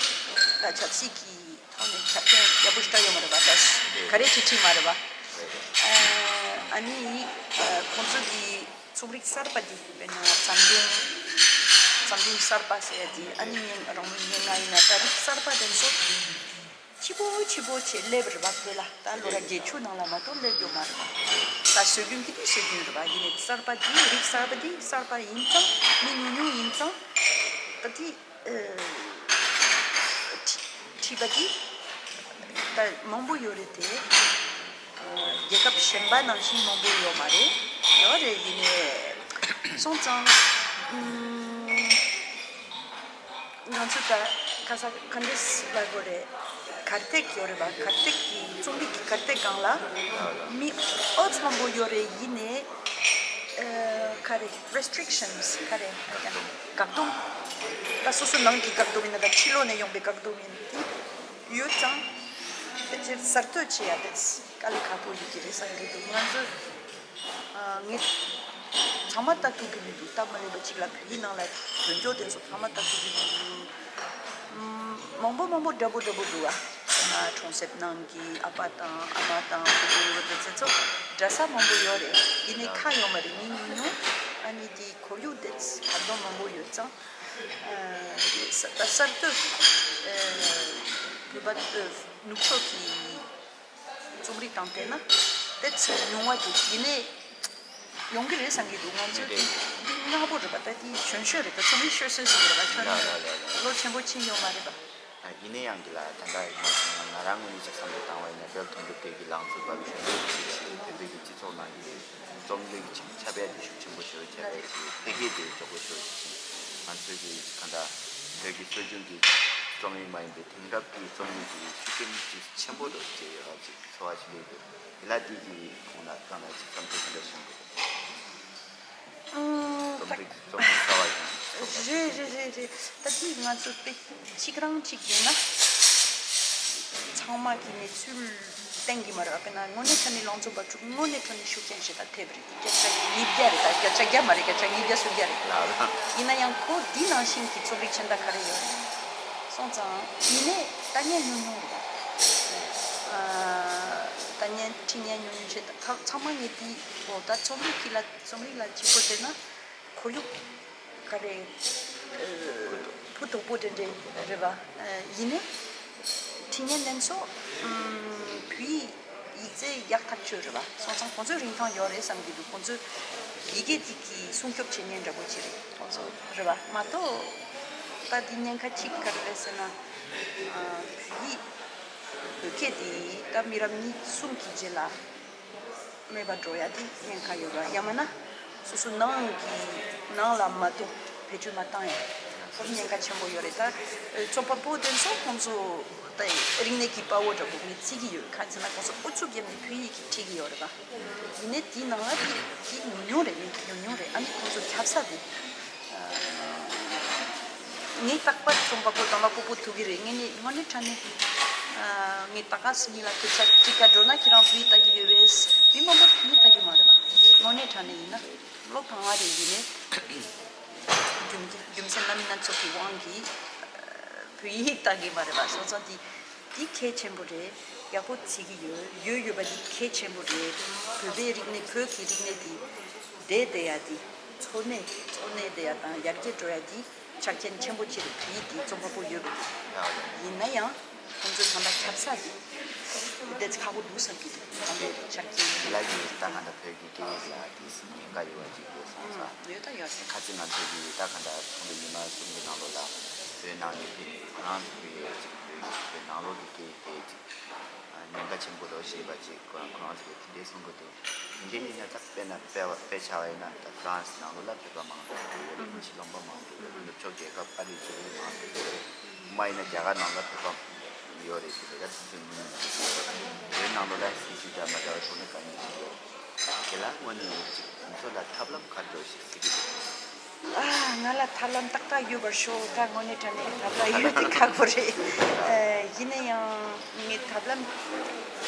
དང་ཆབ་སྲིད་ཀྱི་ཐོག་ནས་ཆ་རྐྱེན་ཡག་པོ་ཞིག་ད་ཡོད་མ་རེད་པ། ད་ག་རེ་ཁྲིད་ཁྲིད་མ་རེད་པ། ཨ་ནི་ཨ་ཁོང་ཚོ་གི་རྩོམ་རིག་གསར་པ་འདི་དཔེར་ན་བརྩམས་སྒྲུང་། བརྩམས་སྒྲུང་གསར་པ་ཟེར་ཡ་འདི་ཨ་ནི་སྙན་རང་མོས་སྙན་ངག་ཡིན་ན་ད་རིགས་གསར་པ་དེ་ཚོ་ཕྱི་པོ་ཕྱི་པོ་བྱས་སླེབས་རེད་པ། བོད་ལ་ད་ལོ་ར་བརྒྱད་ཅུ་ནང་ལ་མ་གཏོགས་སླེབས་ཡོད་མ་རེད་པ། ད་སྲོལ་རྒྱུན་གྱི་དེ་སྲོལ་རྒྱུན་རེད་པ། ཡིན་ནའི་གསར་པ་འདི་རིགས་གསར་པ་འདི་གསར་པ་ཡིན་ཙང་མི་ཉུང་ཉུང་ཡིན་ཙང་ད་དེ། ཨ་ཁྲི་ཁྲིད་པ་འདི་ད་མང་པོ་ཡོད་རེད་དེ། ཨ་རྒྱལ་ཁབ་གཞན་པ་ནང་བཞིན་མང་པོ་ཡོད་མ་རེད། ཡོད་རེད། ཡིན་ནའི་སོང་ཙང་ཨུམ་ང་ཚོ་ད་ཁ་ས་ག་འདྲས་ལབ་དགོས་རེད། གར་སྟེགས་ཡོད་རེད་པ། གར་སྟེགས་ཀྱི་རྩོམ་རིག་གི་གར་སྟེགས་སྒང་ལ་མི་ཨོ་ཙམ་མང་པོ་ཡོད་རེད། ཡིན་ནའི་ཨ་ག་རེ་restrictions ག་རེ་བཀག་སྡོམ། ད་སོ་སོ་ནང་གི་བཀག་སྡོམ་ཡིན་ན་ད་ཕྱི་ལོགས་ནས་ཡོང་པའི་བཀག་སྡོམ་ཡིན་དེ་ཡོད་ཙང་ཕལ་ཆེར་གསར་གཏོད་བྱེད་ཡ་དེ་དཀའ་ལས་ཁག་པོ་ཡོད་ཀྱི་རེད་བསམ་གྱི་འདུག་ང་ཚོ་ཨ་ངས་ཚང་མ་ལྟ་ཐུབ་ཀྱི་མི་འདུག་སྟབས་མ་ལེགས་པ་ཅིག་ལ་བོད་ཡིག་ནང་ལ་འདོན་ཆོག་དེ་ཚོ་ཚང་མ་ལྟ་ཐུབ་ཀྱི་མི་འདུག་ཨམ། མང་པོ་མང་པོ་འདྲ་པོ་འདྲ་པོ་འདུག་ཨ། ང་གྲོང་གསེབ་ནང་གི་ཨ་ཕ་དང་ཨ་མ་དང་བུ་བུ་བུ་དེ་ཚོ་འདྲ་ས་མང་པོ་ཡོད་རེད། ཡིན་ནའི་ཁ་ཡོད་མ་རེད། མི་ཉུང་ཉུང་། ཨ་ནི་དེའི་ཁོར་ཡུག་དེ་བར་སྟོང་མང་པོ་ཡོད་ཙང་། ཨ་ས་ད་གསར་གཏོད་ཨ་བོད་པ་ཨ་ནུབ་ཕྱོགས་ཀྱི་རྩོམ་རིག་དང་བལྟས་ན་དེ་ཚོ་ཉུང་བ་འདུག་ཡིན་ནའི་ཡོང་གི་རེད་བསམ་གྱི་འདུག་ང་ཚོས་འདི་འདི་སྔ་པོ་རེད་པ། ད་འདི་གཞོན་ཤོས་རེད། ད་རྩོམ་རིག་ཤོད་སྲོལ་ཞིག་རེད་པ། ཁྱོད་ལ་ལ་ལ་ལ་ལ། ལོ་ཆེན་པོ་ཕྱིན་ཡོད་མ་རེད་པ། ཡིན་ན་ཡང་འདི་ལ་ད་ལྟ་ང་ང་རང་ངོས་ནས་ཅིག་བསམ་བློ་བཏང་བ་ཡིན་ན། དཔལ་དོན་གྲུབ་རྒྱལ་གྱི་ལང་ཚོ་འབབ་ཞོན་པའི་ཚིག་ཞིག་བོད་པའི་གི་སྤྱི་ཚོགས་ནང་གི་རྩོམ་རིག་ཅིག་ཁྱབ་ཡ་དེ་ཤུགས་ཆེན་པོ་ཞིག་ཁྱབ་ཡ་ཅིག་འཕེལ་རྒྱས་དེ་མགྱོགས་པོ་ཞིག་ཅིག་ང་ཚོའི་གི་གང་ལྟར་བོད་ཀྱི་སྲོལ་རྒྱུན་གྱི་རྩོམ་རིག་མ་ཡིན་པའི་དེང་རབས་ཀྱི་རྩོམ་རིག་གི་ཤུགས་རྐྱེན་ཅིག་ཆེན་པོ་རུ་སྐྱེས་ཡོད་པ་ཅིག་ཚོར་བ་ཞིག་སླེབས་ཡོད། དེ་ལ་དེ་གི་ཁོང་ལ་གང་ལ་ཅིག་བསམ་ཚུལ་ག་འདྲ་བྱུང་འདུག་ཨང་། རྩོམ་རིག་རྩོམ་རིག་གསར་བ་ཡིན་རེད་རེད་རེད་རེད། ད་དེ་ང་ཚོ་དཔེ་གཅིག་རང་གཅིག་ཡིན་ན་ཚང་མ་གི་གནས་ཚུལ་བསྟན་གྱི་མ་རེད། དཔེར་ན་དངོས་གནས་དྲང་གནས་ལང་ཚོ་འབབ་ཕྲུག་དངོས་གནས་དྲང་གནས་ཤུགས་རྐྱེན་ཞེ་དྲག་ཐེབས་རེད། སྐད་ཆ་ཉིས་བརྒྱ་རེད། ད་སྐད་ཆ་བརྒྱ་མ་རེད། སྐད་ཆ་ཉིས་བརྒྱ་སུམ་བརྒྱ་རེད། ཡིན་ན་ཡང་ཁོ་འདི་ནང་བཞིན་གྱི་རྩོམ་རིག་གཞན་དག་ག་རེ་ཡོད་སོང་ཙང་ཡིན་ནའི་ལྟ་མཁན་ཉུང་ཉུང་རེད། ལྟ་མཁན་འབྲི་མཁན་ཉུང་ཉུང་བྱས། ད་ཚང་མ་ངས་འདི་འོ་ད་རྩོམ་རིག་གི་ལ་རྩོམ་རིག་ལ་གཅིག་པོ་བལྟས་ན་ཁོར་ཡུག་ག་རེ་ཕུ་དོག་པོ་འདྲ་འདྲ་རེད་པ། ཡིན་ནའི་འབྲི་མཁན་དེ་ཚོ་བོད་ཡིག་ཡིག་རྩལ་ཡག་ཐག་ཆོད་རེད་པ། སོང་ཙང་ཁོང་ཚོའི་རིན་ཐང་ཡོད་རེད་བསམ་གྱི་འདུག་ཁོང་ཚོས་ཡི་གེ་དེ་གི་སྲུང་སྐྱོབ་བྱེད་མཁན་འདྲ་པོ་ཅིག་རེད། ཁོང་ཚོ་རེད་པ། མ་གཏོགས་ད་འདི་ཉེན་ཁ་གཅིག་ག་རེ་རེད་ཟེར་ན་བོད་ཡིག་བོད་སྐད་དེ་ད་མི་རབས་གཉིས་གསུམ་གྱི་རྗེས་ལ་མེད་པ་འགྲོ་ཡ་དེ་ཉེན་ཁ་ཡོད་ར། ཡང་མིན་ན་སོ་སོ་ནང་གི་ནང་ལ་མ་གཏོགས་བེད་སྤྱོད་མ་བཏང་ཡ་ཁོ་ཉེན་ཁ་ཆེན་པོ་ཡོད་རེད། ད་རྩོམ་པ་པོ་དེ་ཚོ་ཁོང་ཚོ་ད་རིག་གནས་ཀྱི་དཔའ་བོ་འདྲ་པོ་ངས་བརྩི་གི་ཡོད། གང་ཟེར་ན་ཁོང་ཚོ་ཨུ་ཚུགས་བརྒྱབ་ནས་བོད་ཡིག་གི་ཁྲིད་ཀྱི་ཡོད་རེད་པ། ཡིན་ནའི་དེའི་ནང་ལ་དེ་དེ་ཉུང་ཉུང་རེད། མི་ཉུང་ཉུང་རེད། ཨ་ནི་ཁོང་ཚོ་ཁྱབ་ས་དེ། ངས་རྟག་པར་རྩོམ་པ་པོ་དང་ལ་སྤོ་པོ་ཐུག་གི་རེད། ངས་ནི་དངོས་གནས་དྲང་གནས་ངས་ད་ག་སེ་མི་ལ་སྐད་ཆ་གཅིག་ག་འགྲོ་ན་ཁྱེད་རང་བོད་ཡིག་ལྟ་གི་ཡོད་པས། མི་མང་པོ་བོད་ཡིག་ལྟ་གི་མ་རེད་པ། དངོས་གནས་དྲང་གནས་ཡིན་ན་བློ་ཕངས་པ་རེད། ཡིན་ནའི་རྒྱུ་རྒྱུ་མཚན་རྣམ་སྨིན་སྣ་ཚོགས་ཀྱི་དབང་གིས་བོད་ཡིག་ལྟ་གི་མ་རེད་པ། སོང་ཙང་དེ་དེ་གལ་ཆེན་པོ་རེད། ཡག་པོ་བརྩི་གི་ཡོད། ཡོད་ཡོད་པ་དེ་གལ་ཆེན་པོ་རེད། བོད་པའི་རིག་གནས་བོད་ཀྱི་རིག་གནས་དེ་བསྡད་བསྡད་ཡ་དེ་འཚོ་གནས་འཚོ་གནས་བསྡད་ཡ་དང་ཡར་རྒྱས་འགྲོ་ཡ་དེ་ཆ་རྐྱེན་ཆེན་པོ་ཆེ་རེད། བོད་ཡིག་དེ་རྩོམ་པ་པོ་ཡོད་པ་དེ། ཡིན་ན་ཡང་ཁོང་ཚོའི་ད་ལྟ་ཁྱབ་ས་དེ་བསྡད་ཁག་པོ་འདུག་བསམ་གྱི་འདུག་དང་པོའི་ཆ་རྐྱེན་ལ་ཡིན། ད་ག་འདྲ་བོད་ཀྱི་སྐད་ཡིག་ལ་དེ་ཉེན་ཁ་ཡོད་པ་ཅིག་ཡོད་སོང་ཙང་། ཡོད་ད་ཡོད་རེད། ཁ་ཅིག་ང་ཚོ་གི་ད་ག་འདྲ་ཚོགས་འདུ་ཉི་མ་གསུམ་གྱི་ནང་ལོགས་ལ་བོད་ནང་གི་དེ་ཁོ་རང་ཚོ་གི་ཅིག་བོད་ཀྱི་བོད་ནང་ལོགས་ཀྱི་སྐད་ཡིག་དེ་ཅིག་ཉེན་ཁ་ཆེན་པོ་རེད་ཞེས་པ་ཅིག་ཁོ་རང་ཁོ་རང་ཚོ་གི་དེ་འདྲའི་གསུང་གི་འདུག་དེ་འདྲའི་ཡིན་ན་ད་དཔེར་ན་དཔེ་བ་དཔེ་ཆ་བ་ཡིན་ན་ད་ཧྥ་རན་སི་ནང་ལོགས་ལ་བོད་པ་མང་པོ་ཡོད་རེད། ཕྱི་ལུང་པ་མང་པོ་ཡོད་རེད། ནུབ་ཕྱོགས་རྒྱལ་ཁབ་ཨ་རིའི་ཕྱོགས་ལ་མང་པོ་ཡོད་རེད། མ་ཡིན་ན་རྒྱ་གར་ནང་ལ་བོད་པ་ ཡོད་རེད། དེ་ལ་ད་ཐུགས་སེམས་མི་ནུས་ན་ཞིག་ཡོད་རེད། དེའི་ནང་ལོགས་ལ་སྲིད་ཇུས་དང་མ་འདྲ་བ་ཤོང་ན་དཀའ་ངལ་ཞིག་ཡོད། དེ་ལ་དངོས་གནས་ཅིག་ང་ཚོ་ལ་ཐབས་ལམ་ག་འདྲ་ཞིག་སྲིད་ཀྱི་འདུག་ཨ། ང་ལ་ཐབས་ལམ་ཏག་ཏག་ཡོད་པར་ཤོག་ད་དངོས་གནས་དྲང་གནས་ཐབས་ལམ་ཡོད་དེ་ཁག་པོ་རེད། ཨ། ཡིན་ན་ཡང་ངས་ཐབས་ལམ།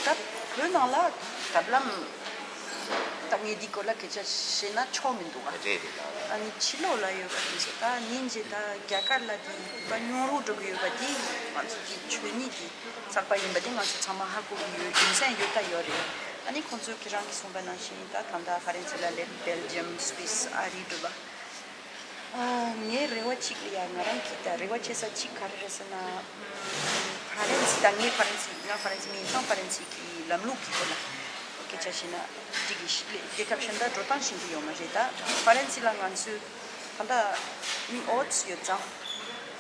ད་བོད་ནང་ལ་ཐབས་ལམ་ད་ངས་འདི་སྐོར་ལ་སྐད་ཆ་བཤད་ན་ཆོག་མི་འདུག་ཨ། རེད་རེད་ལགས། ཨ་ནི་ཕྱི་ལོགས་ལ་ཡོད་པ་དེ་ཚོ་ད་ཉིན་རྗེས་ད་རྒྱ་གར་ལ་དེ་ད་ཉུང་རུ་འགྲོ་གི་ཡོད་པ་དེ་ང་ཚོ་གི་ཆོས་ཉིད་དེ་ཚགས་པ་ཡིན་པ་དེ་ང་ཚོ་ཚང་མ་ཧ་གོ་གི་ཡོད། རྒྱུ་མཚན་ཡོད་ད་ཡོད་རེད། ཨ་ནི་ཁོང་ཚོས་ཁྱེད་རང་གིས་གསུངས་པ་ནང་བཞིན་ད་ད་ལྟ་ཧྥ་རན་སི་ལ་སླེབས། སྦེལ་ཇམ། སུད་སི། ཨ་རི་འགྲོ་བ། ཨ། ངའི་རེ་བ་གཅིག་ལ་ཡ། ང་རང་གི་ད་རེ་བ་བྱེད་ས་གཅིག་ག་རེ་རེད་ཟེར་ན། ཨམ། ཧྥ་རན་སི་ད་ངས་ཧྥ་རན་སི། ང་ཧྥ་རན་སི་མི་ཡིན་ཙང་ཧྥ་རན་སི་གི་ལམ་ལུགས་ཀྱི་སྐོར་ལ་སྐད་ཆ་བཤད་ན་འགྲིག་གི། རྒྱལ་ཁབ་གཞན་དག་འགྲོ་སྟངས་ཤེས་ཀྱི་ཡོད་མ་རེད། ད་ཧྥ་རན་སི་ལ་ང་ཚོས་ད་ལྟ་མི་ཨོ་ཙི་ཡོད་ཙང་།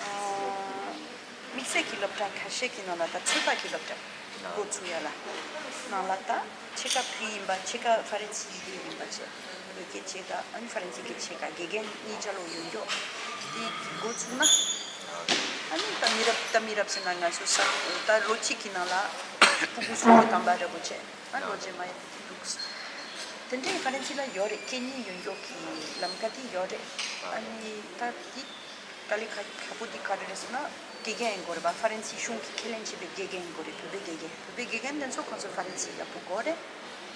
ཨ། དམིགས་བསལ་གྱི་སློབ་གྲྭ་ཁ་ཤས་ཀྱི་ནང་ལ་ད་ཚོད་ལྟ་གི་སློབ་གྲྭ་འགོ་ཚུགས་ཡ་ལ། ནང་ལ་ད་ཕྱེད་ཀ་བོད་ཡིན་པ། ཕྱེད་ཀ་ཧྥ་རན་སི་ཡི་གེ་ཡིན་པ་བྱས། བོད་སྐད་ཕྱེད་ཀ་ཨ་ནི་ཧྥ་རན་སི་སྐད་ཕྱེད་ཀ་དགེ་རྒན་གཉིས་ཆ་ལོ་ཡོད་མགྱོགས་དེ་འགོ་ཚུགས་ན། ཨ་ནི་ད་མི་རབས་ད་མི་རབས་ཟེར་ན་ང་ཚོ་ས་ད་ལོ་གཅིག་གི་ནང་ལ་ཕྲུ་གུ་སུམ་ཅུ་ཐམ་པ་འདྲ་པོ་བྱས། ཨ་ལོ་རྗེས་མ་ཡི་འདུག་དེ་འདྲའི་ཧྥ་རན་སི་ལ་ཡོད་རེད། སྐད་གཉིས་ཡོད་མགྱོགས་ཀྱི་ལམ་ཀ་དེ་ཡོད་རེད། ཨ་ནི་ད་དེ། དཀའ་ལས་ཁག་ཁག་པོ་འདི་ག་རེ་རེད་ཟེར་ན། དགེ་རྒན་ཡིན་དགོས་རེད་པ། ཧྥ་རན་སི་གཞུང་གིས་ཁས་ལེན་བྱས་པའི་དགེ་རྒན་ཡིན་དགོས་རེད། བོད་པའི་དགེ་རྒན། བོད་པའི་དགེ་རྒན་དེ་ཚོ་ཁོང་ཚོ་ཧྥ་རན་སི་ཡག་པོ་གོ་རེད།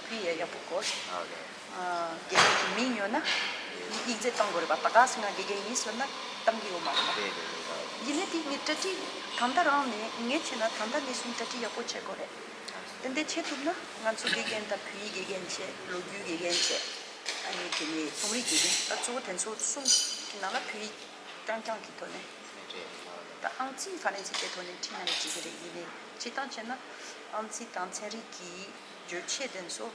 བོད་ཡིག་ཡག་པོ་གོ་རེད། ཨ་ལས། ཨ། དགེ་རྒན་གྱི་མིང་ཡོད་ན་ཡིག་ཡིག་ཚད་གཏོང་དགོས་རེད་པ། ད་ག་སེ་ང་དགེ་རྒན་ཡིན་ཟེར་ན་གཏོང་གི་ཡོད་མ་རེད་པ། རེད་རེད་རེད། ཡིན་ནའི་དེ་ངས་གྲ་སྒྲིག་ད་ལྟ་རང་ནས་ངས་བྱས་ན་ད་ལྟ་ནས་བཟུང་གྲ་སྒྲིག་ཡག་པོ་བྱེད་དགོས་རེད། དེ་འདྲ་བྱེད་ཐུབ་ན་ང་ཚོ་དགེ་རྒན་དང་བོད་ཡིག་དགེ་རྒན་བྱས། ལོ་རྒྱུས་དགེ་རྒན་བྱས། ཨ་ནི་དེ་ནས་རྩོམ་རིག་དགེ་རྒན། ད་གཙོ་བོ་དེ་ཚོ་གསུམ་གྱི་ནང་ལ་བོད་ཡིག་རྐྱང་རྐྱང་གི་ཐོག་ནས། རེད། ད་ཨང་རྩིས་ཧྥ་རན་སི་སྐད་ཐོག་ནས་ཁྲིད་ན་འགྲིག་གི་རེད། ཡིན་ནའི་སྤྱིར་བཏང་བྱས་ན་ཨང་རྩིས་དང་ཚན་རིག་གི་བརྗོད་བྱེད་དེ་ཚོ།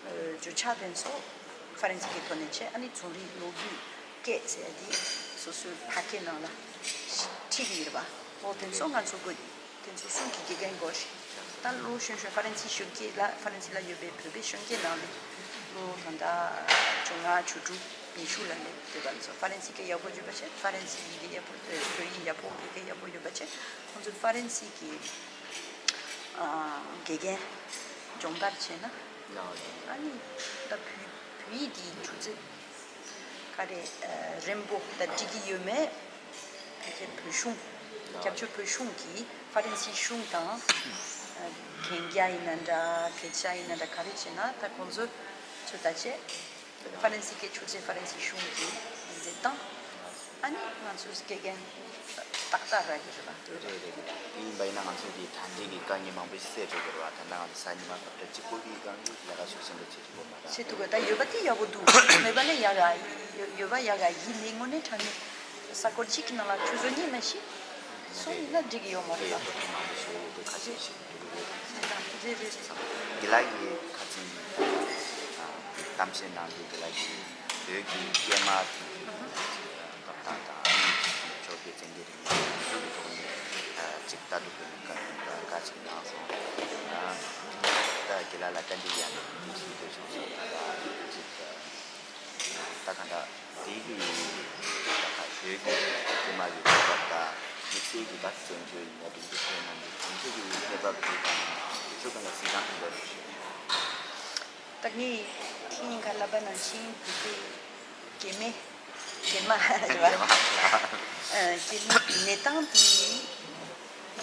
ཨ། བརྗོད་བྱ་དེ་ཚོ་ཧྥ་རན་སི་སྐད་ཐོག་ནས་བྱས། ཨ་ནི་རྩོམ་རིག་ལོ་རྒྱུས་སྐད་ཟེར་ཡ་དེ་སོ་སོའི་ཕ་སྐད་ནང་ལ་ཁྲིད་ཀྱི་ཡོད་རེད་པ། འོ་དེ་ཚོ་ང་ཚོ་དགོས། དེ་ཚོ་གསུམ་གྱི་དགེ་རྒན་དགོས་རེད། ད་ལོ་གཞོན་གཞོན་ཧྥ་རན་སི་གཞོན་སྐྱེས་ལ། ཧྥ་རན་སི་ལ་ཡོད་པའི་བོད་པའི་གཞོན་སྐྱེས་ནང་ནས་ལོ་ད་ལྟ་བཅོ་ལྔ། བཅུ་དྲུག་ཉི་ཤུ་ལ་སླེབས་བསྡད་པ་ཚོ་ཧྥ་རན་སི་སྐད་ཡག་པོ་ཡོད་པ་བྱས། ཧྥ་རན་སི་ཡི་གེ་ཡག་པོ། ཨ། བོད་ཡིག་ཡག་པོ། བོད་སྐད་ཡག་པོ་ཡོད་པ་བྱས། ཁོང་ཚོས་ཧྥ་རན་སི་གི། ཨ། དགེ་རྒན་སྦྱོང་བརྡར་བྱས་ན། ཨ་ནི་ད་བོད་བོད་ཡིག་འདིའི་ཆུ་ཚད་ག་རེ། ཨ། རན་པོ་ད་འགྲིག་གི་ཡོད་མེད། ཕལ་ཆེར་བོད་གཞུང་། སྐྱབས་བཅོལ་བོད་གཞུང་གིས་ཧྥ་རན་སི་གཞུང་དང་། ཨ། གན་རྒྱ་ཡིན་ན་འདྲ། སྐད་ཆ་ཡིན་ན་འདྲ། ག་རེ་བྱས་ན་ད་ཁོང་ཚོས་ཚོད་ལྟ་བྱས། ཧྥ་རན་སི་སྐད་ཆུ་ཚད་ཧྥ་རན་སི་གཞུང་གིས་ཡིག་ཚད་བཏང་། ཨ་ནི་ང་ཚོས་དགེ་རྒན་ཏག་ཏག་རག་གི་རེད་པ། རེད་རེད་རེད། དེ་ཡིན་པ་ཡིན་ན་ང་ཚོས་དེ་ད་ལྟའི་གི་དཀའ་ངལ་མང་པོ་ཞིག་སེལ་འགྲོ་དགོས་རེད་པ། ད་ལྟ་ང་ཚོ་གཟའ་ཉི་མ་སློབ་གྲྭ་གཅིག་པོ་གི་སྒང་གི་ལས་ཀ་ཤུགས་ཆེན་པོ་བྱེད་ཐུབ་པ་མ་རེད། བྱེད་ཐུབ་དགོས། ད་ཡོད་པ་དེ་ཡག་པོ་འདུག་མེད་པ་ལས་ཡག་ག། ཡོད་པ་ཡག་ག། ཡིན་ནའི་དངོས་གནས་དྲང་གནས་ས་ཁུལ་གཅིག་གི་ནང་ལ་ཆུ་ཚོད་གཉིས་མ་གཏོགས་སོང་ཡིན་ན་འགྲིག་གི་ཡོད་མ་རེད་པ། དེ་ཡག་པོ་མང་པོ་ཞིག་ཡོད་དུས་ཁ་ཤས་ཤིག་འདུག་རེད། རེད་རེད། དགེ་ལགས་ཀྱིས་ཁ་སང་གཏམ་བཤད་ནང་དུ་དགེ་ལགས་ཀྱིས་བོད་ཀྱི་སྐྱེས་མ་དེ་ཚོའི་ཐོབ་ཐང་དང་། ཨ་ནི་ཕྱོགས་བསྐྱོད་བཙན་རྒྱལ་རིང་ལུགས་ཀྱི་ཐོག་ནས་ཅིག་ལྟ་གྲུབ་ཀྱི་ལམ་ཁ་ནས་བཀའ་ཅིག་གནང་སོང་། ད་དགེ་ལགས་ལ་བཀའ་འདྲི་ཡང་ཅིག་འདོད་བྱུང་སོང་། ད་ཅིག་ད་ག་འདྲ། དེ་གི་ད་ལྟ་བོད་ཀྱི་སྐྱེས་མ་ཡི་ཁྱད་པར་དང་། དམིགས་བསལ་གྱི་ད་བཙན་བྱོལ་ཡིན་ན་འབྲིང་རྒྱུ་ཆེ་ན་འདི་གང་ཅི་གི་ཁྱད་པར་དེ་དང་། དེ་ཚོ་ག་ལ་གཟིགས་སྟངས་ག་འདྲ་རེད་ཞུ། ད་ངས་དེ་སྔོན་ཁ་ལབ་པ་ནང་བཞིན་བོད་པའི་སྐྱེས་མ། སྐྱེས་མ་རེད་པ། སྐྱེས་མ། ཨ། སྐྱེས་མའི་གནས་སྟངས་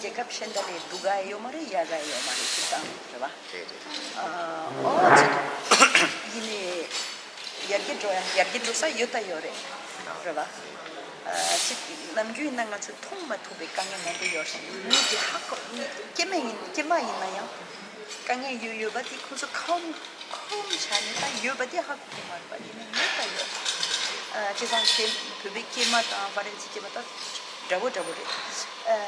དེ་རྒྱལ་ཁབ་གཞན་དག་ལས་སྡུག་ག་ཡོད་མ་རེད། ཡག་ག་ཡོད་མ་རེད། སྤྱིར་བཏང་རེད་པ། རེད་རེད། ཨ། ཨོ་ཙི་ཏོ། ཡིན་ནའི་ཡར་རྒྱས་འགྲོ་ཡ། ཡར་རྒྱས་འགྲོ་ས་ཡོད་ད་ཡོད་རེད། རེད་པ། ཨ། ཅིག་ནམ་རྒྱུན་ཡིན་ན་ང་ཚོས་མཐོང་མ་ཐུབ་པའི་དཀའ་ངལ་མང་པོ་ཡོད་རེད། མི་དེ་ཧ་གོ། མི་སྐྱེས་མ་ཡིན། སྐྱེས་མ་ཡིན་ན་ཡང་དཀའ་ངལ་ཡོད་ཡོད་པ་དེ་ཁོ་ཚོ་ཁོམ་ཁོམ་བྱས་ནས་ད་ཡོད་པ་དེ་ཧ་གོ་གི་མ་རེད་པ། ཡིན་ནའི་ཡོད་ད་ཡོད། ཨ། བྱས་ཙང་སྐྱེས། བོད་པའི་སྐྱེས་མ་དང་ཧྥ་རན་སི་སྐྱེས་མ་ད་འདྲ་པོ་འདྲ་པོ་རེད། ཨ།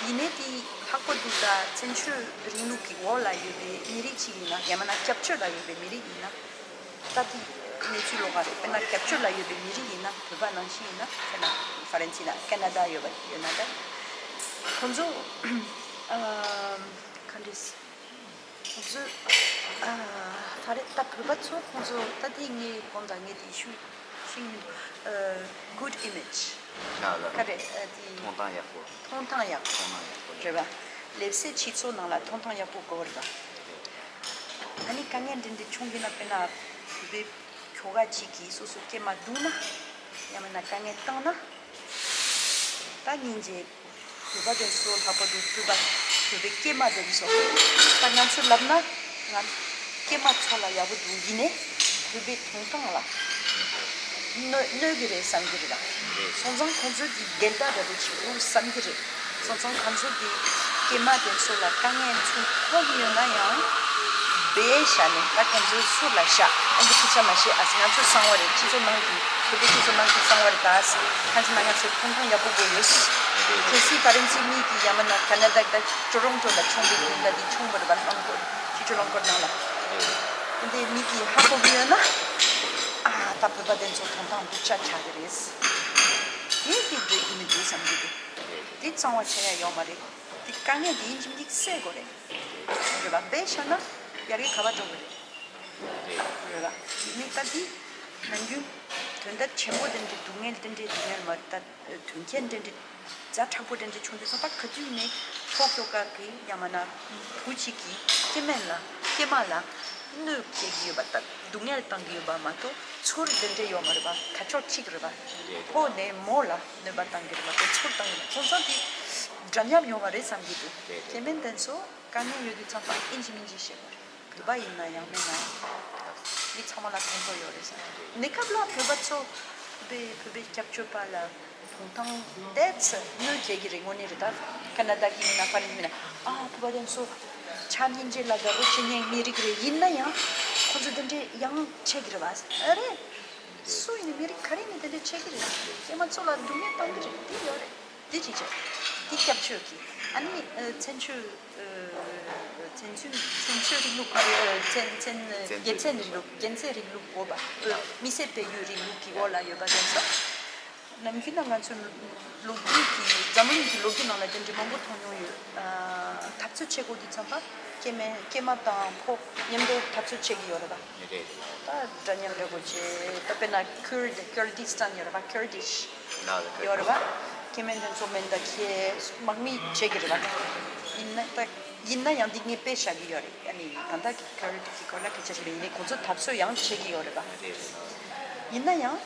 ཡིན་ནའི་དེ་ཧ་གོ་འདུག་ད་བཙན་བྱོལ་རིང་ལུགས་ཀྱི་འོག་ལ་ཡོད་པའི་མི་རིགས་གཅིག་ཡིན་ན། ཡང་མིན་ན་སྐྱབས་བཅོལ་ལ་ཡོད་པའི་མི་རིགས་ཡིན་ན། ད་དེ་གནས་ཚུལ་ལོགས་ཀ་རེད། དཔེར་ན་སྐྱབས་བཅོལ་ལ་ཡོད་པའི་མི་རིགས་ཡིན་ན། བོད་པ་ནང་བཞིན་ཡིན་ན། དཔེར་ན་ཧྥ་རན་སི་ན་ཁེ་ན་ཌ་ཡོད་པ་ཡོད་ན། ད་ཁོང་ཚོ། ཨ། ག་འདྲས། ཁོང་ཚོས། ཨ། ཧྥ་རན། ད་བོད་པ་ཚོ་ཁོང་ཚོ་ད་དེ་ངའི་དགོངས་དག་ངས་དེ་ཞུ་ཤེས་མི་འདུག་ཨ། good image། ལ་ལ། ག་རེ་ཨ་དེ་མཐོང་ཐང་ཡག་པོ། མཐོང་ཐང་ཡག་པོ་མཐོང་ཐང་ཡག་པོ་རེད་པ། ལེབ་སའི་སྤྱི་ཚོགས་ནང་ལ་མཐོང་ཐང་ཡག་པོ་དགོས་རེད་པ། ཨ་ནི་དཀའ་ངལ་འདི་འདྲ་བྱུང་གི་ན་དཔེར་ན་བོད་པའི་ཁྱོ་ག་གཅིག་གིས་སོ་སོའི་སྐྱེས་མ་བརྡུངས་ན། ཡང་མིན་ན་དཀའ་ངལ་བཏང་ན། ད་སྙིང་རྗེ། བོད་པ་དེ་ཚོ་ལྷག་པར་དུ་བོད་པ་བོད་པའི་སྐྱེས་མ་དེ་ཚོ་ད་ང་ཚོས་ལབ་ན་ང་སྐྱེས་མ་ཚོ་ལ་ཡག་པོ་འདུག་ཡིན་ནའི་བོད་པའི་གདུང་སྟངས་ལ་གནོད་གནོད་ཀྱི་རེད་བསམ་གྱི་རེད་ལ། སོང་ཙང་ཁོང་ཚོས་ཀྱི་འགལ་ཟླ་འདྲ་པོ་བྱེད་འདུག་བསམ་གྱི་རེད། སོང་ཙང་ཁོང་ཚོས་ཀྱི་སྐྱེས་མ་དེ་ཚོ་ལ་དཀའ་ངལ་ཚུར་ཕོག་གི་ཡོད་ན་ཡང་སྦས་བཞག་ནས་ད་ཁོང་ཚོའི་ཚུར་ལ་བཞག་ཨ་ནི་ཕུ་ཆ་མ་བཤད་ཨ་ང་ཚོའི་གསང་བ་རེད། སྤྱི་ཚོགས་ནང་གི་བོད་པའི་སྤྱི་ཚོགས་ནང་གི་གསང་བ་རེད། ད་ཁ་ཚ་ན་ང་ཚོ་ཁོང་ཁོང་ཡག་པོ་དགོས་ཡོད། གལ་སྲིད་ཕ་རན་སི་མི་གི་ཡང་མིན་ན་ཁ་ན་ཌ་ད་ཊོ་རོན་ཊོ་ལ་ཆུང་བའི་དུས་ད་འདི་ཆུང་བ་རེད་པ། རླངས་འཁོར་ཕྱི་ཕྱོགས་རླངས་འཁོར་ནང་ལ་དེ་འདྲའི་མི་གི་ཧ་གོ་གི་ཡོད་ན་ཨ་ད་བོད་པ་དེ་ཚོ་དོན་དག་སྡུག་ཅག་ཆགས་ཀྱི་རེད། དེ་དེ་འདྲ་ཡིན་མི་འདུག་བསམ་གྱི་འདུག་དེ་གཙང་བ་ཆགས་ཡ་ཡོད་མ་རེད། དེ་དཀའ་ངལ་དེ་ཡིན་གཅིག་མིན་གཅིག་སེལ་དགོས་རེད། རེད་པ། དཔེ་བཞག་ན་ཡར་རྒྱས་ག་པར་འགྲོ་གི་རེད། རེད་པ། མི་ལྟ་འདི་ནམ་རྒྱུན་དོན་དག་ཆེན་པོ་དེ་འདྲའི་སྡུག་བསྔལ་དེ་འདྲའི་སྡུག་བསྔལ་མ་ལྟ་དོན་རྐྱེན་དེ་འདྲའི་ཛ་དྲག་པོ་དེ་འདྲའི་བྱུང་དུས་ཙམ་པ་ག་དུས་ནས་ཕོ་ཁྱོ་ག་གི་ཡང་མིན་ན་བུ་གཅིག་གིས་སྐྱེ་དམན་ལ་སྐྱེས་མ་ལ་གནོད་སྐྱེལ་གྱི་ཡོད་པ་དང་སྡུག་བསྔལ་བཏང་གི་ཡོད་པ་མ་གཏོགས་ཚུར་དེ་འདྲའི་ཡོད་མ་རེད་པ། ཁ་ཕྱོགས་གཅིག་རེད་པ། ཕོ་ནས་མོ་ལ་གནོད་པ་བཏང་གི་རེད་པ། དེ་ཚུར་བཏང་གི་རེད། སོང་ཙང་དེ་འདྲ་མཉམ་ཡོད་མ་རེད་བསམ་གྱི་འདུག་སྐྱེ་དམན་དེ་ཚོ་དཀའ་ངལ་ཡོད་དུས་ཙམ་པ་ཨིན་ཇི་མིན་ཇི་བཤད་དགོས་རེད། བོད་པ་ཡིན་ན་ཡང་མིན་ན་ཡང་མི་ཚང་མ་ལ་ཕན་ཐོགས་ཡོད་རེད་བསམ། གནས་སྐབས་ལ་བོད་པ་ཚོ་བོད་པའི་བོད་པའི་སྐྱབས་བཅོལ་བ་ལ་གདུང་སྟངས་དེ་ཚོ་གནོད་བྱེད་ཀྱི་རེད། དངོས་གནས་རེད། ད་ཁ་ན་ཌ་གི་མིན་ན་ཧྥ་རན་སི་མིན་ན་ཨ་བོད་པ་དེ་ཚོ་ཆ་སྙིང་རྗེ་ལ་དགའ་པོ་བྱེད་མཁན་མི་རིགས་རེད། ཡིན་ན་ཡང་ཁོ་ཚོ་དེ་འདྲས་ཡང་བྱེད་ཀྱི་རེད་པ། ཨ་རེད། སུ་ཡིན་ནའི་མི་རིགས་ག་རེ་ཡིན་ནའི་དེ་འདྲ་བྱེད་ཀྱི་རེད། སྐྱེས་མ་ཚོ་ལ་སྡུག་བསྔལ་བཏང་གི་རེད། དེ་ཡོད་རེད། དེ་ཅི་བྱེད། དེ་སྐྱབས་བཅོལ་གྱི་ཨ་ནི་ཨ་བཙན་བྱོལ་ཨ་བཙན་བཙན་བཙན་བྱོལ་རིང་ལུགས་མ་རེད། ཨ་བཙན་བཙན་བཙན་རྒྱལ་བཙན་རིང་ལུགས་རྒྱལ་བཙན་རིང་ལུགས་འོག་པ། ཨ་མི་སེར་སྤེལ་ཡུལ་རིང་ལུགས་ཀྱི་འོག་ལ་ཡོད་པ་དེ་ཚོ། ནམ་རྒྱུན་ན་ང་ཚོའི་ལོ་རྒྱུས་ཀྱི་འཛམ་གླིང་གི་ལོ་རྒྱུས་ནང་ལ་དེ་འདྲའི་མང་པོ་མཐོང་མྱོང་ཡོད། ཨ་འཐབ་རྩོད་བྱེད་དགོས་དུས་ཙམ་པ་སྐྱེ་དམན་སྐྱེས་མ་དང་ཕོ་མཉམ་དུ་འཐབ་རྩོད་བྱེད་ཀྱི་ཡོད་རེད་པ། རེད། ད་འདྲ་མཉམ་འདྲ་པོ་བྱེད། ད་དཔེར་ན་ཁུར་ཌི་ཀུར་ཌི་སི་ཏན་ཡོད་རེད་པ། ཀུར་ཌིཤ་ཡོད་རེད་པ། སྐྱེ་དམན་དེ་ཚོ་མེ་མདའ་འཁྱེར་དམག་མི་བྱེད་ཀྱི་རེད་པ། ཡིན་ན་ད་ཡིན་ན་ཡང་འདི་ངས་དཔེ་བཞག་གི་ཡོད་རེད། ཨ་ནི་ད་ལྟ་གི་ཀུར་ཌི་གི་སྐོར་ལ་སྐད་ཆ་བཤད་པ་ཡིན་ནའི་ཁོང་ཚོ་འཐབ་རྩོད་ཡང་བྱེད་ཀྱི་ཡོད་རེད་པ། རེད། ཡིན་ན་ཡང་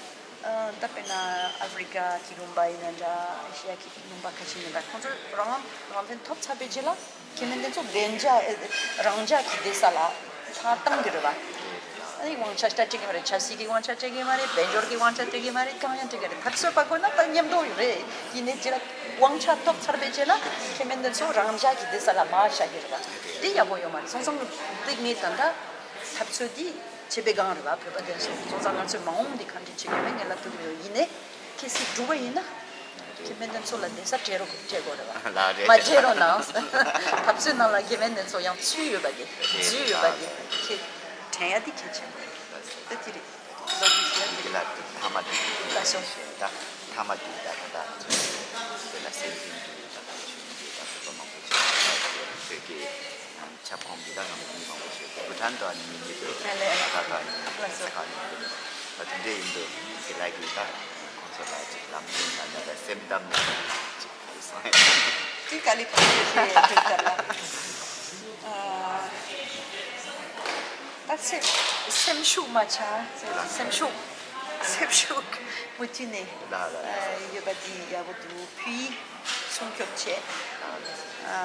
ཨ་ད་དཔེར་ན་ཨ་ཧྥི་རི་ཀ་གི་ལུང་པ་ཡིན་ན་འདྲ། ཨེ་ཤི་ཡ་གི་ལུང་པ་ཁ་ཤས་ཡིན་ན་འདྲ། ཁོང་ཚོ་རང་དབང་རང་བཙན་ཐོབ་ཚར་བའི་རྗེས་ལ་སྐྱེ་དམན་དེ་ཚོ་བདེ་འཇགས་ཨེ་རང་འཇགས་ཀྱི་བསྡད་ས་ལ་ཕར་བཏང་གི་རེད་པ། ཨ་ནི་དབང་ཆ་ལྟ་སྤྲད་ཀྱི་མ་རེད། ཆབ་སྲིད་ཀྱི་དབང་ཆ་སྤྲད་ཀྱི་མ་རེད། དཔལ་འབྱོར་གྱི་དབང་ཆ་སྤྲད་ཀྱི་མ་རེད། གང་ཡང་སྤྲད་ཀྱི་མ་རེད། འཐབ་རྩོད་པ་དགོས་ན་ད་མཉམ་དུ་རེད། ཡིན་ནའི་རྗེས་ལ་དབང་ཆ་ཐོབ་ཚར་བའི་རྗེས་ལ་སྐྱེ་དམན་དེ་ཚོ་རང་འཇགས་ཀྱི་བསྡད་ས་ལ་མར་བཞག་གི་རེད་པ། དེ་ཡག་པོ་ཡོད་མ་རེད། སོང་ཙང་དེ་ངས་ད་ལྟ་འཐབ་རྩོད་འདི་བྱེད་པའི་སྒང་རེད་པ། བོད་པ་དེ་ཚོ་སོང་ཙང་ང་ཚོའི་མ་འོངས་འདི་ག་འདྲ་བྱེད་དགོས་མེད་ངས་ལབ་ཐུབ་ཀྱི་མེད། ཡིན་ནའི་གལ་སྲིད་འགྲུབ་པ་ཡིན་ན་སྐྱེ་དམན་དེ་ཚོ་ལ་བསྡད་ས་སྤྲད་རོགས་སྤྲད་དགོས་རེད་པ། ལགས་རེད། མ་བརྗེད་རོགས་གནང་། འཐབ་རྩོད་ནང་ལ་སྐྱེ་དམན་དེ་ཚོ་ཡང་ཚུད་ཡོད་པ་དེ་རེད། འཛུལ་ཡོད་པ་དེ་ལགས་རེད། ཁྱེད་དྲན་ཡ་དེ་གལ་ཆེན་པོ་རེད། ད་དེ་རེད། ལོ་རྒྱུས་ཤེས་ཡ་དེ་རེད། ལགས་ཐ་མ་དེ་ལ་སོ་ད་ཐ་མ་དེ་ད་ད་ད་ཚོད་དེ་ལ་སེམས་ཅན་དེ་ད་ད་ཤུགས་དེ་ད་ཚོད་པ་མང་པོ་བྱེད་པ་ད་ཚོད་དེ་གི་ཁྱབ་ཁོངས་ཀྱི་ད་ང་ཚོ་མི་མང་པོ་ཞིག་བྷུ་ཊན་དུ་ཨ་ནི་མི་མི་དུ་ཨ་ལེ། ཨ་ད་ད་ཨ་ནི་ལགས་སོ། ས་ཁ་ཨ་ནི་མི་དུ་ད་དེ་འདྲ་ཡིན་དུས་དེ་ལ་གི་ད་ཁོང་ཚོ་ལ་ཅིག་ལམ་སྟོན་ལ་ད་ད་སེམས་གཏམ་ལ་ཅིག་ག་རེ་སོང་ཡ། དེ་ག་ལེ་གང་ཤེས་ཤེས་ཡ་དེ་ལྟར་ལ་ཨ་ད་སེམས་སེམས་ཤུགས་མ་ཆག་སེམས་ཤུགས་སེམས་ཤུགས་མུ་མཐུད་ནས་ལ་ལ་ཨ་ཡོད་པ་དེ་ཡག་པོ་འདུག་བོད་ཡིག་སྲུང་སྐྱོབ་བྱས། ཨ་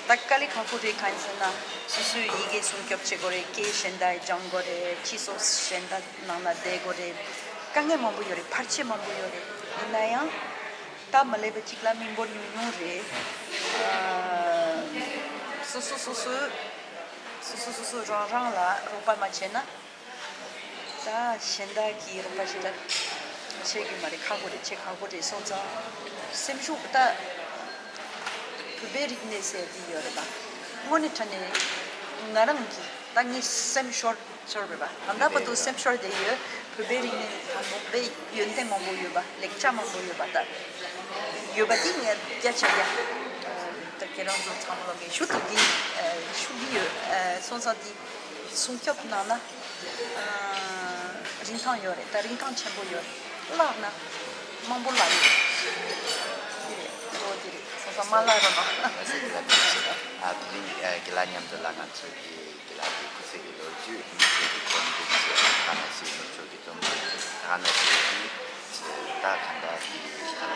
ད་དཀའ་ལས་ཁག་པོ་རེད། གང་ཡིན་ཟེར་ན་སོ་སོའི་ཡི་གེ་སྲུང་སྐྱོབ་བྱེད་དགོས་རེད། སྐད་གཞན་དག་སྦྱང་དགོས་རེད། སྤྱི་ཚོགས་གཞན་དག་ནང་ལ་བསྡད་དགོས་རེད། དཀའ་ངལ་མང་པོ་ཡོད་རེད། བར་ཆད་མང་པོ་ཡོད་རེད། ཡིན་ན་ཡང་སྟབས་མ་ལེགས་པ་གཅིག་ལ་མི་འབོར་ཉུང་ཉུང་རེད། ཨ་སོ་སོ་སོ་སོའི་སོ་སོ་སོ་སོ་རང་རང་ལ་རོགས་པ་མ་བྱས་ན། ད་གཞན་དག་གིས་རོགས་པ་ཞིག་ལ་བྱེད་དགོས་མ་རེད། ཁག་པོ་རེད། བྱེད་ཁག་པོ་རེད། སོང་ཙང་སེམས་ཤུགས་ད་བོད་པའི་རིག་གནས་ཟེར་འདི་ཡོད་རེད་པ། དངོས་གནས་དྲང་གནས་ང་རང་གིས་ད་ངའི་སེམས་ཤོར་ཤོར་རེད་པ། ད་ལྟ་བར་དུ་སེམས་ཤོར་བསྡད་ཡོད། བོད་པའི་རིག་གནས་དང་བོད་པའི་ཡོན་ཏན་མང་པོ་ཡོད་པ། ལེགས་ཆ་མང་པོ་ཡོད་པ། ད་ཡོད་པ་འདི་ངས་རྒྱ་ཆེ་རྒྱ་ད་ཁྱེད་རང་ཚོ་ཚང་མ་ལ་ངས་ཞུ་ཐུབ་ཀྱི་ཞུ་གི་ཡོད། སོང་ཙང་འདི་སྲུང་སྐྱོབ་གནང་ན་ཨ་རིན་ཐང་ཡོད་རེད། ད་རིན་ཐང་ཆེན་པོ་ཡོད་རེད། བརླག་ན་ མང་པོ་ལབ་ཡོད། འདི་རེད། གཙོ་བོ་འདི་རེད། སོ་སོ་མ་ལབ་རོགས་གནང་། ལགས་སོ། དགེ་ལགས་ཐུགས་རྗེ་ཆེ། ཨ་དེ་རིང་ཨ་དགེ་ལགས་མཉམ་དུ་ལ་ང་ཚོ་གི་དགེ་ལགས་ཀྱི་སྐུ་ཚེ་གི་ལོ་རྒྱུས་ཧིན་སྐད་ཀྱི་རྩོམ་སྒྲིག་བྱས། ད་ག་ནང་བཞིན་ནུབ་ཕྱོགས་ཀྱི་རྩོམ་སྒྲིག་ད་ག་ནང་བཞིན་གྱི་ད་གང་ལྟར་གྱི་ད་ལ་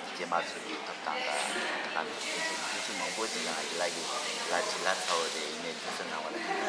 རྒྱ་མ་ཚོ་གི་ཐོབ་ཐང་དང་ད་ག་ནང་བཞིན་ཁྱོད་ཚོ་མང་པོ་ཅིག་ལ་དགེ་ལགས་ཀྱི་ལ་བྱིན་རླབས་ཚ་བོ་རེད། ཡིན་ནའི་འདི་ཚོ་གནང་བ་ལ་